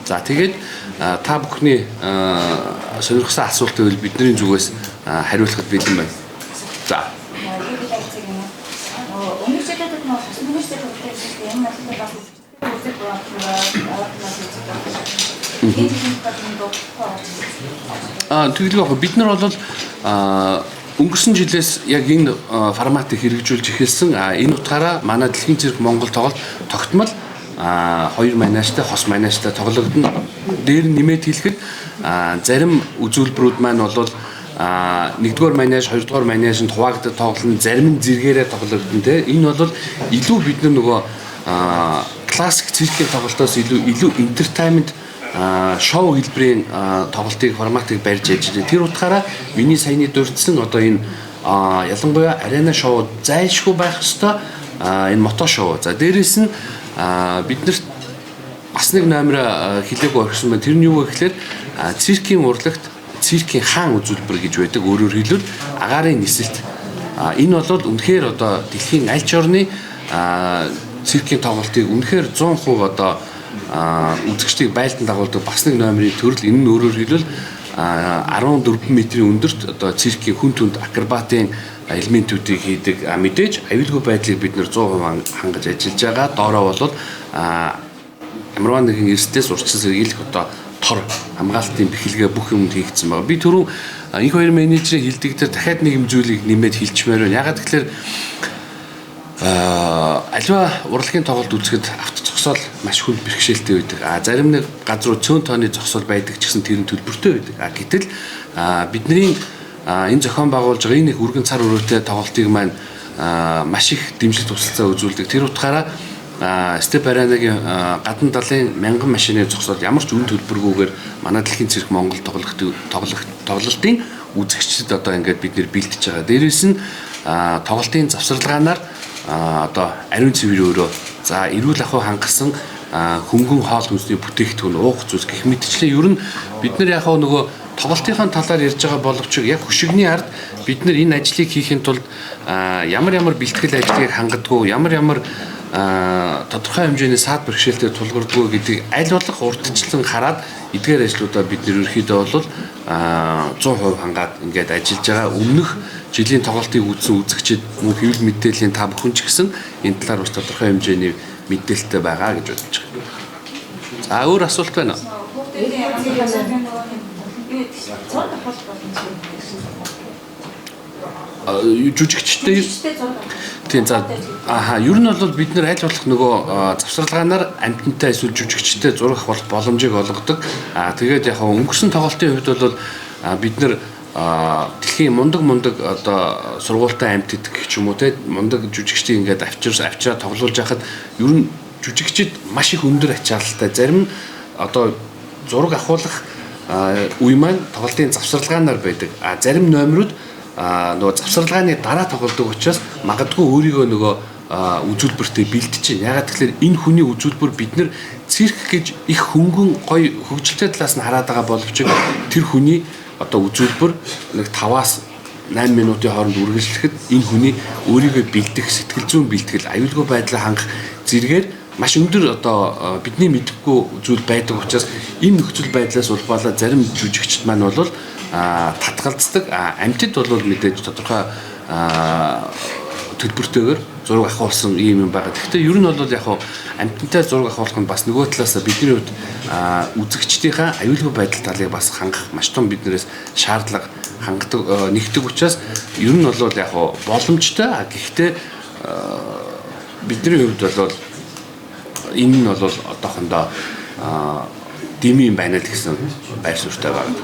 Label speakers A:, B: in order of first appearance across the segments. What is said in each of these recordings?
A: За, тэгээд та бүхний сонирхсан асуулт байвал бидний зүгээс хариулахад бэлэн байна. За.
B: Өмнөх жилүүдэд нь бас өмнөх жил хүртэл энэ материал бас үзэг
A: Тэгэлгүй яг бид нар бол өнгөрсөн жилээс яг энэ форматыг хэрэгжүүлж эхэлсэн. Энэ утгаараа манай Дэлхийн цирк Монгол тоглолт тогтмол хоёр манежтай, хос манежтай тоглогдоно. Дээр нь нэмээд хэлэхэд зарим үзүүлбэрүүд маань бол нэгдүгээр манеж, хоёрдугаар манеж нь хуваагдаад тоглоно, зарим нь зэргээрээ тоглогдоно те. Энэ бол илүү бид нар нөгөө классик циркийн тоглолтоос илүү entertainment шоу хэлбэрийн тоглолтыг, форматыг барьж ажиллаж. Тэр утгаараа миний саяны дурдсан одоо энэ ялангуяа арена шоу зайлшгүй байх ёстой, энэ мото шоу. За, дээрэс нь бид нарт бас нэг номер хэлээгүй орхисон байна. Тэр нь юу вэ гэхээр циркийн урлагт циркийн хаан үзүүлбэр гэж байдаг. Өөрөөр хэлбэл агаарын нисэлт. Энэ бол үнэхээр одоо дэлхийн аль ч орны циркийн тоглолтыг үнэхээр 100% одоо үзэгчдийг байлдан дагуулдаг бас нэг номерын төрөл. Энэ нь өөрөөр хэлбэл 14 метрийн өндөрт одоо циркийн хүн түнд акробатын элементүүдийг хийдэг. Мэдээж аюулгүй байдлыг бид нэр 100% хангаж ажиллаж байгаа. Доороо бол ямарваа нэгэн эрсдэлээс урьдчилан сэргийлэх одоо тор хамгаалтын бэхлэгээ бүх юмд хийгдсэн байгаа. Би түрүүн их хоёр менежерийн хэлдэг дээр дахиад нэг юм зүйлийг нэмээд хэлчмээр байна. Ягаад гэвэл аливаа урлагийн тоглолт үзэхэд авто зогсоол маш хүнд бэрхшээлтэй байдаг. Зарим нэг газруу цөөн тооны зогсоол байдаг ч гэсэн тэр нь төлбөртэй байдаг. Гэтэл бидний энэ зохион байгуулж байгаа энэ их өргөн цар өрөөтэй тоглолтыг маань маш их дэмжлэг тусалцаа үзүүлдэг. Тэр утгаараа Степ Аренагийн гадна талын мянган машины зогсоол ямар ч үн төлбөргүйгээр манай Дэлхийн цирк Монгол тоглолтын үзэгчдэд одоо ингээд бид нэр бэлтэж байгаа. Дээрээс нь тоглолтын завсарлагаанаар одоо ариун цэвэр өрөө, за, эрүүл ахуй хангасан хөнгөн хоол хүнсний бүтээгдэхүүн, уух зүйлс гэх мэтчлэн ер нь бид нар яг нөгөө тоглолтынхаа талаар ярьж байгаа боловч яг хөшигний ард бид нар энэ ажлыг хийхин тулд ямар ямар бэлтгэл ажлыг хангадгүй, ямар ямар тодорхой хэмжээний саад бэрхшээлтэй тулгардгүй гэдгийг аль болох урдчлан хараад эдгээр ажлуудаа бид нэр ерөнхийдөө бол 100% хангаад ингээд ажиллаж байгаа. Өмнөх жилийн тоглолтыг үзсэн үзэгчид мөн хэвлэл мэдээллийн та бүхэн ч гэсэн энэ талаар бас тодорхой хэмжээний мэдээлэлтэй байгаа гэж бодож байна. За, өөр асуулт байна уу? Жүжигчтэй тийм, за, аха, ер нь бол бид нэр аль болох нөгөө завсарлагаанаар амьтантай эсвэл жүжигчтэй зураг авах боломжийг олгодог. Тэгээд яг өнгөрсөн тоглолтын хувьд бол бид нэр дэлхийн мундаг одоо сургуультай амьтад гэх ч юм уу те, мундаг жүжигчдийг ингээд авчираа тоглуулж яхад ер нь жүжигчид маш их өндөр ачаалалтай. Зарим нь одоо зураг авахулах үе маань тоглолтын завсарлагаанаар байдаг. Зарим номерууд нөгөө завсарлагааны дараа тоглодог учраас магадгүй өөрийгөө нөгөө үзүүлбэртэй бэлдэж чинь. Ягаад гэвэл энэ хүний үзүүлбэр бид нэр цирк гэж их хөнгөн гоё хөгжилтэй талаас нь хараад байгаа боловч тэр хүний одоо үзүүлбэр нэг 5-аас 8 минутын хооронд үргэлжлэхэд энэ хүний өөрийгөө бэлдэх, сэтгэл зүйн бэлтгэл, аюулгүй байдлаа хангах зэрэгээр маш өндөр одоо бидний мэдэхгүй зүйл байдаг учраас энэ нөхцөл байдлаас улбаалаа зарим жүжигчд маань бол татгалздаг. Амьтад бол мэдээж тодорхой төлбөртэйгээр зураг авахулсан ийм юм байгаа. Гэхдээ ер нь бол яг амьтантай зураг авахулах нь бас нөгөө талаас бидний хувьд үзэгчдийнхаа аюулгүй байдал талыг бас хангах маш том биднээс шаардлага хангадаг, нэгдэг учраас ер нь бол яг боломжтой. Гэхдээ бидний хувьд бол энэ нь бол одоохондоо дими юм байна л гэсэн байр суурьтай байна.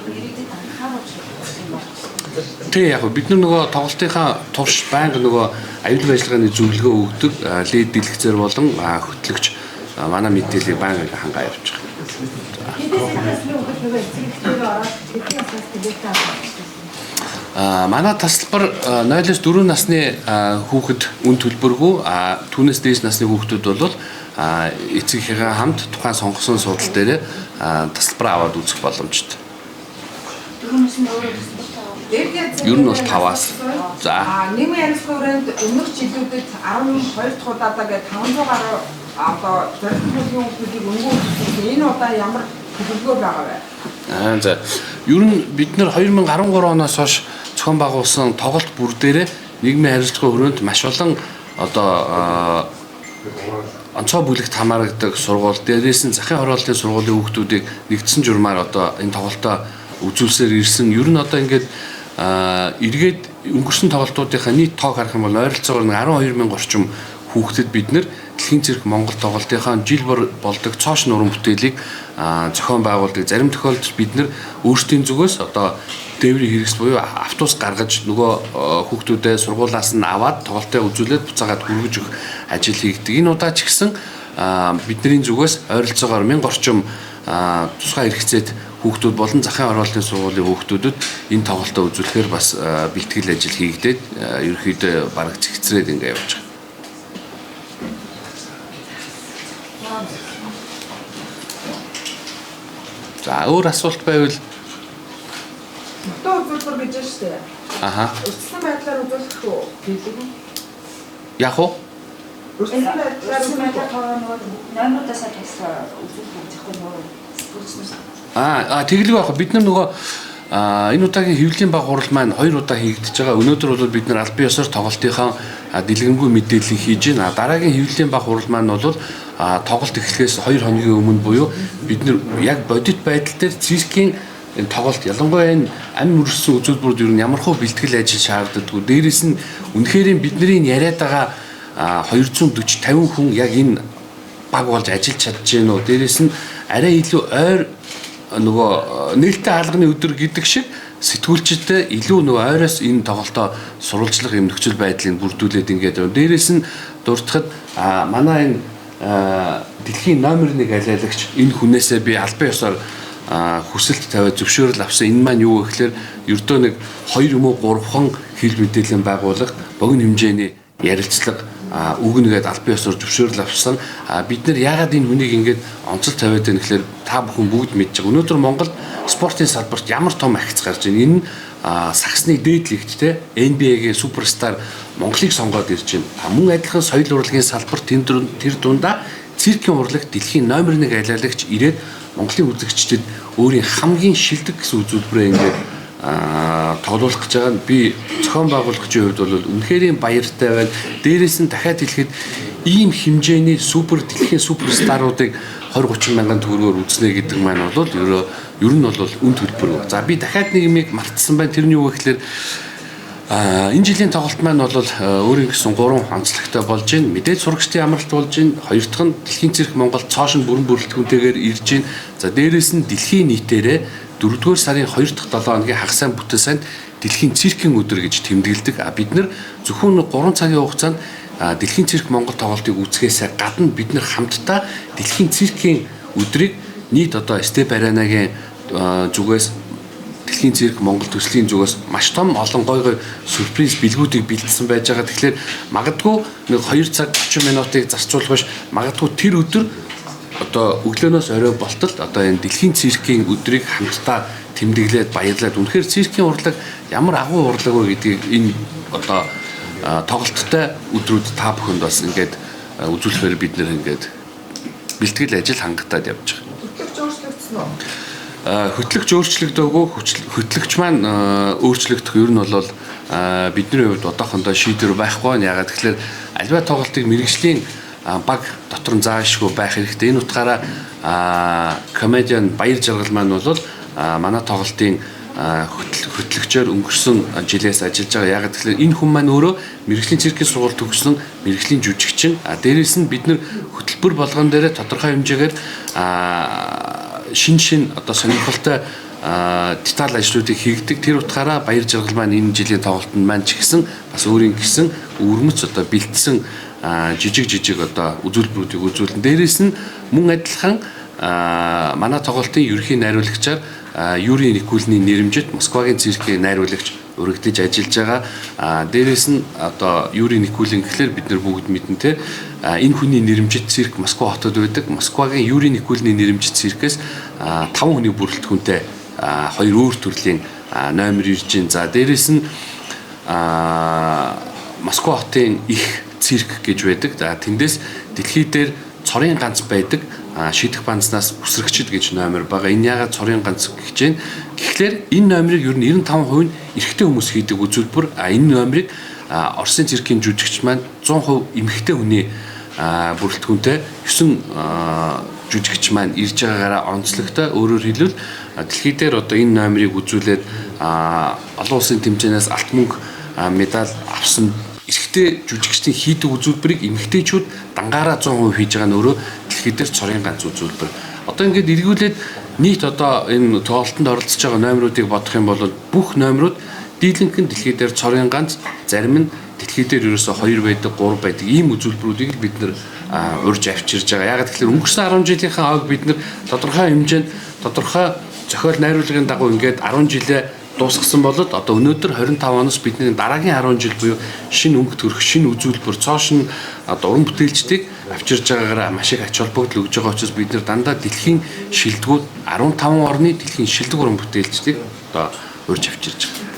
A: Тэг яг бид нар нөгөө тоглолтынхаа турш байнга нөгөө аюулгүй ажиллагааны зөвлөгөө өгдөг, лед дэлгэцээр болон хөтлөгч манай мэдээллийг байнга хангаа явж байгаа. Манай тасалбар 0-оос 4 насны хүүхэд үн төлбөргүй, түүнээс дээш насны хүүхдүүд бол эцэг эхийнхээ хамт тухайн сонгосон суудал дээр тасалбараа аваад үзэх боломжтой.
B: 4 насны өөрөө тасалбар.
A: Ер нь бол 5-аас. За.
C: Нийгмийн хариуцлагын хүрээнд өмнөх жилүүдэд 12 дахь удаадаа гээд 500 гаруй одоо зорилт бүлгийн хүмүүсийг өнгөө үзсэн. Энэ удаа ямар төлөвлөгөө байгаа вэ?
A: За ер нь бид нар 2013 оноос хойш зохион байгуулсан тоглолт бүр дээрээ нийгмийн харилцагын өрөөнд маш олон одоо онцгой бүлэгт хамаарагддаг сургууль, дээрээс нь захын хорооллын сургуулийн хүүхдүүдийг нэгдсэн журмаар одоо энэ тоглолтоо үзүүлсээр ирсэн. Ер нь одоо ингээд эргээд өнгөрсөн тоглолтуудынхаа нийт тоог харах юм бол ойролцоогоор 12 мянга орчим хүүхдэд бид нэр Дэлхийн цирк Монгол тоглолтынхаа жил бүр болдог цоош нуран бүтээлийг зохион байгуулдаг. Зарим тохиолдолд бид нэр өөрсдийн зүгээс одоо дээврийн хэрэгсэл буюу автобус гаргаж нөгөө хүүхдүүдэд сургуулиас нь аваад тоглолтоо үзүүлээд буцаагаад хүргэж өгөх ажил хийгдэг. Энэ удаа ч гэсэн бидний зүгээс ойролцоогоор 1000 орчим тусгай хэрэгцээд хүүхдүүд болон захын хорооллын сургуулийн хүүхдүүдэд энэ тоглолтоо үзүүлэхээр бас бэлтгэл ажил хийгдээд ерөнхийдөө бараг цэгцрээд ингээ явж байгаа. За өөр асуулт байвал
C: Нутаа үзүүлбэр гэж байна шүү дээ.
A: Аха.
C: Урьдчилан байдлаар үзүүлэх үү? Гэдэг нь.
A: Яг уу?
C: Урьдчилан байдлаар
B: Урьдчилан байдлаар нөгөө номерудаас бас үзүүлэх үзэхгүй нөгөө сэтгүүлч нар.
A: Тэгэлгүй яг бид нар нөгөө энэ удаагийн хэвлэлийн баг хурал маань 2 удаа хийгдэж байгаа. Өнөөдөр бол бид нар албан ёсоор тоглолтынхаа дэлгэрэнгүй мэдээллийг хийж байна. Дараагийн хэвлэлийн баг хурал маань бол тоглолт эхлэхээс 2 хоногийн өмнө буюу бид нар яг бодит байдал дээр циркийн энэ тоглолт ялангуяа энэ амь мөрөссөн үзүүлбэрүүд ер нь ямархуу бэлтгэл ажил шаарддаггүй. Дээрээс нь үнэхээр бидний яриад байгаа 240 50 хүн яг энэ баг болж ажиллаж чадж гэнэ үү? Дээрээс нь арай илүү ойр нөгөө нээлттэй хаалганы өдөр гэдэг шиг сэтгүүлчдээ илүү нөгөө ойроос энэ тоглолтоо сурвалжлах юм нөхцөл байдлыг бүрдүүлээд ингээд байна. Дээрээс нь дурдахад манай энэ дэлхийн номер 1 алиалагч энэ хүнээсээ би албан ёсоор хүсэлт тавиад зөвшөөрөл авсан. Энэ маань юу вэ гэхээр ердөө нэг 2 юм уу 3хан хэл мэдээллийн байгууллага богино хэмжээний ярилцлага өгнө гэдээ албан ёсоор зөвшөөрөл авсан. Бид нар яагаад энэ хүнийг ингээд онцол тавиад байна гэхээр та бүхэн бүгд мэдж байгаа. Өнөөдөр Монголд спортын салбарт ямар том ахиц гарч байна. Энэ нь саксны дээд лигт те NBA-гийн суперстар Монголыг сонгоод ирж байна. Мөн адилхан соёл урлагийн салбарт тэр дундаа циркийн урлаг дэлхийн номер 1 алиалагч ирээд Монголын үзэгчдэд өөрийн хамгийн шилдэг гэсэн үзүүлбэрээ ингээд тоглуулах гэж байгаа нь би зохион байгуулагчийн хувьд бол үнэхээр баяртай байна. Дээрээс нь дахиад хэлэхэд ийм хэмжээний супер дэлхийн суперстаруудыг 20 30 мянган төгрөгөөр үзнэ гэдэг маань бол ер нь бол үн төлбөргүй. За би дахиад нэг юмыг мартсан байна. Тэр нь юу вэ гэхээр энэ жилийн тоглолт маань бол өөрийн гэсэн 3 онцлогтой болж байна. Мэдээж сурагчдын амралт болж байна. Хоёр дахь нь Дэлхийн цирк Монгол цоошин бүрэн бүрэлдэхүүнтэйгээр ирж байна. За дээрээс нь дэлхийн нийтээрээ 4-р сарын 2 дахь 7 хоногийн хагас сайн бүтэн сайнд дэлхийн циркийн өдөр гэж тэмдэглэдэг. Бид нар зөвхөн 3 цагийн хугацаанд Дэлхийн цирк Монгол тоглолтыг үзэхээс гадна бид нар хамтдаа дэлхийн циркийн өдрийг нийт одоо Степ Аренагийн зүгээс Дэлхийн цирк Монгол төслийн зүгээс маш том олон гой гой сюрприз бэлгүүдийг бэлдсэн байж байгаа. Тэгэхээр магадгүй нэг 2 цаг 30 минутыг зарцуулах биш, магадгүй тэр өдөр одоо өглөөнөөс орой болтол одоо энэ дэлхийн циркийн өдрийг хамтдаа тэмдэглээд баярлаад үнэхээр циркийн урлаг ямар агуу урлаг вэ гэдгийг энэ одоо тоглолттой өдрүүд та бүхэнд бас ингээд үзүүлэхээр бид нэр ингээд бэлтгэл ажил хангалтаад явж байгаа.
C: Хөтлөгч өөрчлөгдсөн үү?
A: Хөтлөгч өөрчлөгдөөгүй, хөтлөгч маань өөрчлөгдөх ер нь бол бидний хувьд одоохондоо шийдвэр байхгүй байна. Яагаад гэхээр аливаа тоглолтыг мэргэжлийн баг дотор нь заашгүй байх хэрэгтэй. Энэ утгаараа комедиан Баяр Жаргал маань бол манай тоглолтын хөтлөгчөөр өнгөрсөн жилээс ажиллаж байгаа. Яагаад гэхээр энэ хүн маань өөрөө мэргэжлийн циркийн сургууль төгссөн мэргэжлийн жүжигчин. Дээрээс нь бид нэр хөтөлбөр болгон дээрээ тодорхой хэмжээгээр шин одоо сонирхолтой деталь ажлуудыг хийгдэг. Тэр утгаараа Баяр Жаргал маань энэ жилийн тоглолтод маань ч гэсэн бас өөрийн гэсэн өвөрмөц одоо бэлдсэн жижиг одоо үзүүлбэрүүдийг үзүүлэн. Дээрээс нь мөн адилхан манай тоглолтын ерөнхий найруулагчаар Юрий Никулины нэрэмжит Москвагийн циркийн найруулагч урагдж ажиллаж байгаа. Дээрээс нь одоо Юрий Никулин гэхлээр бид нар бүгд мэднэ те. Энэ хүний нэрэмжит цирк Москва хотод байдаг. Москвагийн Юрий Никулины нэрэмжит циркээс 5 хүний бүрэлдэхүүнтэй хоёр өөр төрлийн номер ирж байна. За дээрээс нь Москва хотын их цирк гэж байдаг. За тэндээс дэлхий дээр цорын ганц байдаг Шидэх банзнаас үсрэгчд гэж номер байгаа. Энэ яагаад цорын ганц гэж байна? Гэхлээр энэ номерыг ер нь 95% нь эрэгтэй хүмүүс хийдэг үзүүлбэр. Энэ номерыг Оросын циркийн жүжигч маань 100% эмэгтэй хүний бүрэлдэхүүнтэй 9 жүжигч маань ирж байгаагаараа онцлогтой. Өөрөөр хэлбэл дэлхий дээр одоо энэ номерыг үзүүлээд олон улсын тэмцээнээс алт мөнгө медаль авсан эрэгтэй жүжигчдийн хийдэг үзүүлбэрийг эмэгтэйчүүд дангаараа 100% хийж байгаа нь өөрөө дэлхий дээр цорын ганц үзүүлбэр. Одоо ингээд эргүүлээд нийт одоо энэ тоглолтод оролцож байгаа номеруудыг бодох юм бол бүх номерууд дийлэнх нь дэлхий дээр цорын ганц, зарим нь дэлхий дээр ерөөсө 2 байдаг, 3 байдаг ийм үзүүлбэрүүдийг л бид нэр урьж авчирж байгаа. Яагаад гэхээр өнгөрсөн 10 жилийнхээ аваг бид нэр тодорхой хэмжээнд тодорхой зохиол найруулгын дагуу ингээд 10 жилээ дуусгасан болоод одоо өнөөдөр 25 оноос бидний дараагийн 10 жил буюу шинэ өнгө төрөх, шинэ үзүүлбэр, цоо шинэ одоо уран бүтээлчдийг авчирж байгаагаараа маш их ач холбогдол өгж байгаа учраас бид нэр дандаа дэлхийн шилдэгүүд 15 орны дэлхийн шилдэг уран бүтээлчдийг одоо урьж авчирж байгаа.